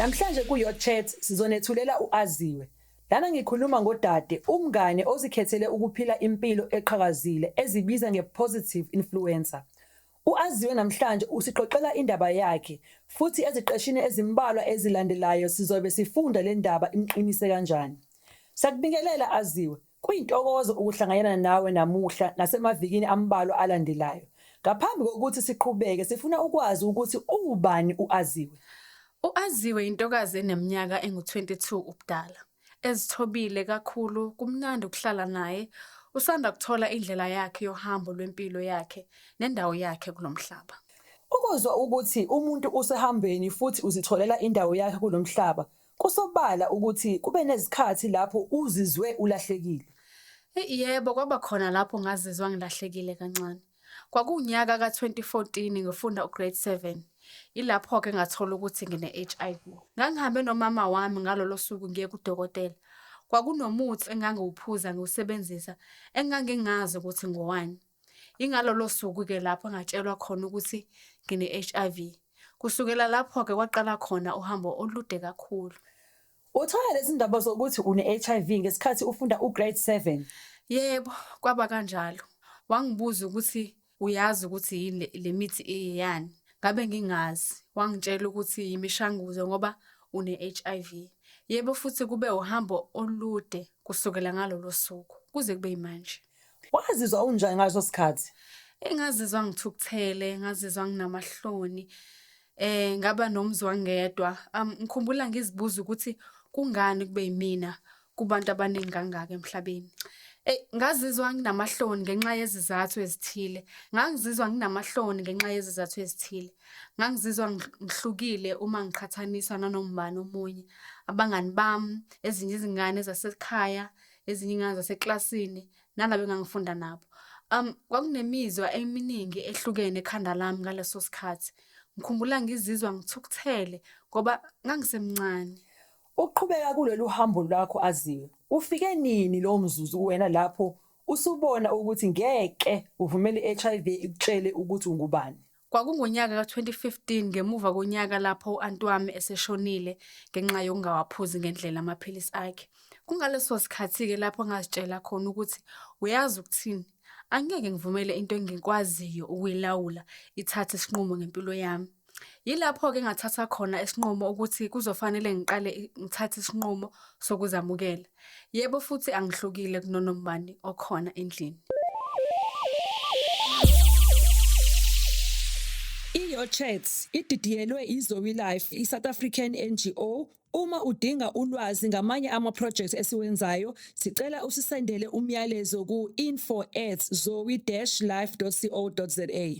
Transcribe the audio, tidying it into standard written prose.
Namhlanje ku-Your Chat sizonethulela u-Aziwe. Lana ngikhuluma ngodade, umngane ozikhethele ukuphila impilo eqhakazile ezibiza nge-positive influencer. U-Aziwe namhlanje usixoxela indaba yakhe futhi eziqeshini ezimbalwa ezilandelayo sizobe sifunda le ndaba imqinise kanjani. Siyakubingelela Aziwe, kuyintokozo ukuhlanganyela nawe namuhla nasemavikini ambalwa alandelayo. Ngaphambi kokuthi siqhubeke sifuna ukwazi ukuthi uwubani u-Aziwe. U-Aziwe intokazi eneminyaka engu-22 ubudala. Ezithobile kakhulu, kumnandi ukuhlala naye. Usanda kuthola indlela yakhe yohambo lwempilo yakhe nendawo yakhe kulo mhlaba. Ukuzwa ukuthi umuntu usehambweni futhi uzitholela indawo yakhe kulo mhlaba, kusobala ukuthi kube nezikhathi lapho uzizwe ulahlekile. Yebo, kwaba khona lapho ngazizwa ngilahlekile kancane. Kwakuwunyaka ka-2014 ngifunda u-grade 7. Ilapho-ke ngathola ukuthi ngine-HIV. Ngangihambe nomama wami ngalolo suku ngiye kudokotela. Kwakunomuthi engangiwuphuza ngiwusebenzisa engangingazi ukuthi ngowani. Ingalolo suku-ke lapho engatshelwa khona ukuthi ngine-HIV. Kusukela lapho-ke kwaqala khona uhambo olude kakhulu. Uthola lezi ndaba zokuthi une-HIV ngesikhathi ufunda u-grade 7. Yebo, kwaba kanjalo. Wangibuza ukuthi uyazi ukuthi yini le mithi eyani. Ngabe ngingazi. Wangitshela ukuthi yimishanguzo ngoba une-HIV. Yebo futhi kube uhambo olude kusukela ngalolo suku kuze kube yimanje. Wazizwa unjani ngaleso sikhathi? Ngazizwa ngithukuthele, ngazizwa nginamahloni. Ngaba nomzwangedwa. Ngikhumbula ngizibuza ukuthi kungani kube yimina kubantu abaningi kangaka emhlabeni. Eyi, ngazizwa nginamahloni ngenxa yezizathu ezithile. Ngangizizwa nginamahloni ngenxa yezizathu ezithile. Ngangizizwa ngihlukile uma ngiqhathaniswa nanoma ubani omunye. Abangani bami, ezinye izingane zasekhaya, ezinye iy'ngane zaseklasini, nalaba engangifunda nabo. Kwakunemizwa eminingi ehlukene ekhanda lami ngaleso sikhathi. Ngikhumbula ngizizwa ngithukuthele ngoba ngangisemncane. Uqhubeka kulolu hambo lwakho Aziwe, ufike nini lowo mzuzu kuwena lapho usubona ukuthi ngeke uvumele i-HIV ikutshele ukuthi ungubani? Kwakungonyaka ka-2015 ngemuva konyaka lapho u-anti wami eseshonile ngenxa yokungawaphuzi ngendlela amaphilisi akhe. Kungaleso sikhathi-ke lapho ngazitshela khona ukuthi uyazi ukuthini, angeke ngivumele into engikwaziyo ukuyilawula ithathe isinqumo ngempilo yami. Yilapho-ke engathatha khona isinqumo ukuthi kuzofanele ngiqale ngithathe isinqumo sokuzamukela. Yebo futhi angihlukile kunonoma ubani okhona endlini. I-Your Chats ididiyelwe i-Zoe Life, i-South African NGO. Uma udinga ulwazi ngamanye ama-projects esiwenzayo, sicela usisendele umyalezo ku-info at zoe-life.co.za.